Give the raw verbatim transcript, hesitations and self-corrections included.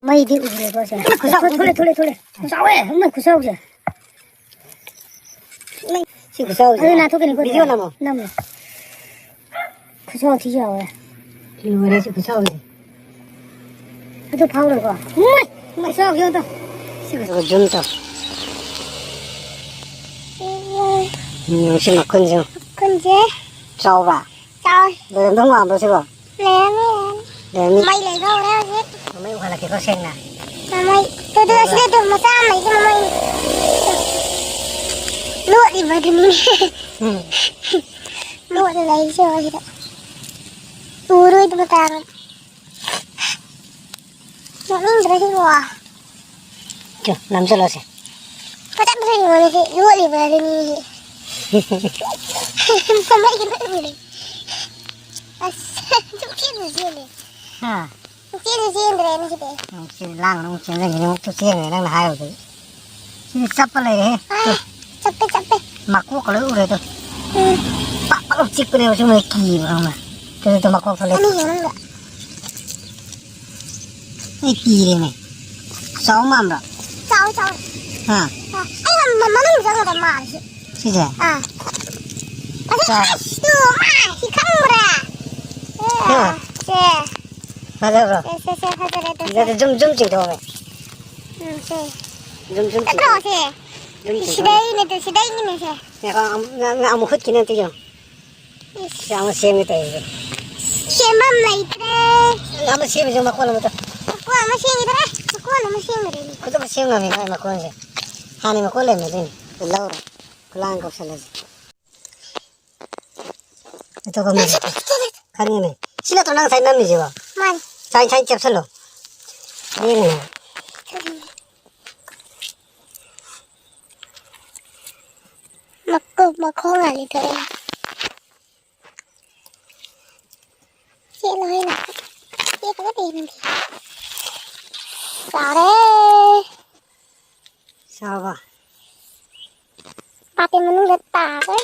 ꯃꯩꯗꯤ ꯎꯔꯦꯀꯣ ꯁꯦ꯫ ꯈꯨꯆꯥꯎ ꯊꯣꯛꯂꯦ, ꯊꯣꯛꯂꯦ, ꯊꯣꯛꯂꯦ꯫ ꯆꯥꯎꯋꯦ, ꯏꯃꯥꯏ, ꯈꯨꯆꯥꯎꯁꯦ꯫ ꯁꯤ ꯈꯨꯆꯥꯎꯁꯦ꯫ ꯑꯗꯨ ꯅꯥꯟꯊꯣꯛꯀꯅꯤꯀꯣ, ꯚꯤꯗꯤꯑꯣ ꯅꯝꯃꯣ꯫ ꯅꯝꯃꯣ꯫ ꯈꯨꯆꯥꯎ ꯊꯤ ꯆꯥꯎꯋꯦ꯫ ꯂꯣꯏꯔꯦ ꯁꯤ ꯈꯨꯆꯥꯎꯁꯦ꯫ ꯑꯗꯨ ꯐꯥꯎꯔꯣꯏꯀꯣ꯫ ꯏꯃꯥꯏ, ꯏꯃꯥꯏ, ꯈꯨꯆꯥꯎꯁꯦ ꯑꯗꯣ꯫ ꯁꯤ ꯈꯨꯆꯥꯎ ꯖꯨꯝ ꯇꯧ꯫ ꯎꯝ, ꯁꯤ ꯃꯈꯨꯟꯁꯦ꯫ ꯃꯈꯨꯟꯁꯦ꯫ ꯆꯥꯎꯕ꯭ꯔꯥ? ꯆꯥꯎꯋꯦ꯫ ꯂꯩꯔꯝꯗꯧ ꯃꯥꯟꯕ꯭ꯔꯣ ꯁꯤꯕꯣ? ꯂꯩꯔꯝꯅꯤ, ꯂꯩꯔꯝꯅꯤ꯫ ꯂꯩꯔꯝꯅꯤ꯫ ꯃꯩ ꯂꯩꯕ ꯍꯧꯔꯦ ꯍꯧꯖꯤꯛ꯫ ꯃꯩ ꯎꯍꯜꯂꯛꯀꯦꯀꯣ ꯁꯦꯡꯅ꯫ ꯃꯃꯩ꯫ ꯇꯨ, ꯇꯨ, ꯑꯁꯤꯗ ꯇꯨ, ꯃꯆꯥ ꯑꯃ ꯂꯩꯁꯦ ꯃꯃꯩ꯫ ꯂꯣꯠꯂꯤꯕꯗꯨꯅꯤ꯫ ꯎꯝ꯫ ꯂꯣꯠꯂ ꯂꯩꯁꯦ ꯁꯤꯗ꯫ ꯎꯔꯣꯏꯗꯕ ꯇꯥꯔꯦ꯫ ꯅꯣꯛꯅꯤꯡꯗ꯭ꯔꯣ ꯁꯤꯕꯣ? ꯆꯣ, ꯅꯝꯁꯤꯜꯂꯣꯁꯦ꯫ ꯐꯖꯅ ꯌꯦꯡꯉꯣꯅꯦ ꯁꯤ, ꯂꯣꯠꯂꯤꯕ ꯑꯗꯨꯅꯤ꯫ ꯃꯃꯩꯒ ꯂꯣꯏ ꯎꯔꯦ꯫ ꯑꯁ, ꯁꯨꯝ ꯆꯦꯟꯁꯨ ꯆꯦꯜꯂꯦ꯫ ꯍꯥ? ꯁꯨꯝ ꯆꯦꯟꯁꯨ ꯆꯦꯟꯗ꯭ꯔꯦꯅꯦ ꯁꯤꯗꯤ꯫ ꯑꯃꯨꯛ ꯆꯦꯟ-, ꯂꯥꯡꯒꯅꯨ, ꯑꯃꯨꯛ ꯆꯦꯟꯖꯟꯒꯤꯅꯤ, ꯑꯃꯨꯛꯁꯨ ꯆꯦꯟꯒ꯭ꯔꯦ ꯅꯪꯅ ꯍꯥꯏꯔꯨꯕꯗꯒꯤ꯫ ꯁꯤꯗꯤ ꯆꯞꯄ ꯂꯩꯔꯦꯍꯦ꯫ ꯑꯥ, ꯆꯞꯄꯦ, ꯆꯞꯄꯦ꯫ ꯃꯀꯣꯛꯀ ꯂꯣꯏ ꯎꯔꯦ ꯑꯗꯣ꯫ ꯎꯝ꯫ ꯄꯥꯛ ꯄꯥꯛ ꯆꯤꯛꯄꯅꯦꯕ ꯁꯨꯝꯕꯁꯦ ꯀꯤꯕ ꯈꯪꯕ꯭ꯔꯥ? ꯑꯗꯨꯗ ꯃꯀꯣꯛ ꯊꯣꯛꯂꯛꯑꯦ꯫ ꯑꯅꯤꯁꯤ ꯃꯅꯨꯡꯗ꯫ ꯑꯩ ꯀꯤꯔꯦꯅꯦ꯫ ꯆꯥꯎ ꯃꯥꯟꯕ꯭ꯔꯥ? ꯆꯥꯎ, ꯆꯥꯎ꯫ ꯍꯥ? ꯑꯥ, ꯑꯩ ꯃ-, ꯃꯅꯨꯡ ꯆꯪꯒꯗꯕ ꯃꯥꯜꯂꯦ ꯁꯤ꯫ ꯁꯤꯁꯦ? ꯑꯥ꯫ ꯑꯁꯤ, ꯆꯥꯎ꯫ ꯑꯁ, ꯇꯨ, ꯃꯥ, ꯁꯤ ꯈꯪꯕ꯭ꯔꯥ? ꯑꯦ, ꯍꯥ? ꯁꯦ꯫ ꯐꯖꯕ꯭ꯔꯣ? ꯁꯦ, ꯁꯦ, ꯁꯦ, ꯐꯖꯔꯦ, ꯇꯨ, ꯁꯦ꯫ ꯁꯤꯗ ꯖꯨꯝ, ꯖꯨꯝ ꯆꯤꯡꯊꯣꯛꯑꯒꯦ꯫ ꯎꯝ, ꯁꯦ꯫ ꯖꯨꯝ, ꯖꯨꯝ ꯅꯠꯇ꯭ꯔꯣ ꯆꯤꯡꯊꯣꯛꯑꯒꯦ꯫ ꯁꯦ? ꯖꯨꯝ ꯆꯤꯡꯊꯣꯛꯑꯒꯦ꯫ ꯁꯤꯗꯩꯅꯦ, ꯇꯨ, ꯁꯤꯗꯩꯅꯤꯅꯦ ꯁꯦ꯫ ꯉꯥꯏꯈꯣ, ꯑꯃꯨꯛ, ꯉꯥꯏꯈꯣ, ꯑꯃꯨꯛ ꯍꯨꯠꯈꯤꯅꯦ ꯑꯝꯇ ꯌꯦꯡꯉꯣ꯫ ꯏꯁ꯫ ꯁꯤ ꯑꯃ ꯁꯦꯝꯒꯦ ꯇꯧꯔꯤꯁꯦ꯫ ꯁꯦꯝꯐꯝ ꯂꯩꯇ꯭ꯔꯦ꯫ ꯑꯃ ꯁꯦꯝꯃꯤꯁꯦ ꯃꯀꯣꯟ ꯑꯃꯇ꯫ ꯃꯀꯣꯟ ꯑꯃ ꯁꯦꯝꯈꯤꯗ꯭ꯔꯦ꯫ ꯃꯀꯣꯟ ꯑꯃ ꯁꯦꯝꯈ꯭ꯔꯦꯅꯦ꯫ ꯈꯨꯠꯇ ꯁꯦꯝ ꯉꯝꯃꯤ ꯃꯥꯏ ꯃꯀꯣꯟꯁꯦ꯫ ꯍꯥꯟꯅ ꯃꯀꯣꯟ ꯂꯩꯔꯝꯃꯦ ꯑꯗꯨꯏꯅꯦ꯫ ꯂꯧꯔꯣ꯫ ꯈꯨꯂꯥꯡ ꯀꯧꯁꯜꯂꯁꯤ꯫ ꯑꯇꯣꯞꯄ ꯑꯃ ꯂꯩꯇꯦ꯫ ꯈꯪꯉꯤꯅꯦ꯫ ꯁꯤ ꯅꯠꯇ꯭ꯔꯣ ꯅꯪ ꯉꯁꯥꯏ ꯅꯝꯃꯤꯁꯤꯕꯣ? ꯃꯥꯅꯤ꯫ ꯁꯥꯏꯟ, ꯁꯥꯏꯟ ꯆꯦꯞꯁꯜꯂꯣ꯫ ꯂꯦꯡꯉꯨꯅꯦ꯫ ꯃꯀꯣꯛ, ꯃꯈꯣꯡ ꯍꯥꯜꯂꯤ ꯊꯣꯛꯑꯦ꯫ ꯆꯦꯜꯂꯣ ꯍꯦ ꯅꯪ꯫ ꯆꯦꯜꯂꯒ ꯂꯩꯔꯝꯒꯦ꯫ ꯆꯥꯎꯔꯦ꯫ ꯆꯥꯎꯔꯕ? ꯄꯥꯇꯦꯟ ꯃꯅꯨꯡꯗ ꯇꯥꯈ꯭ꯔꯦ꯫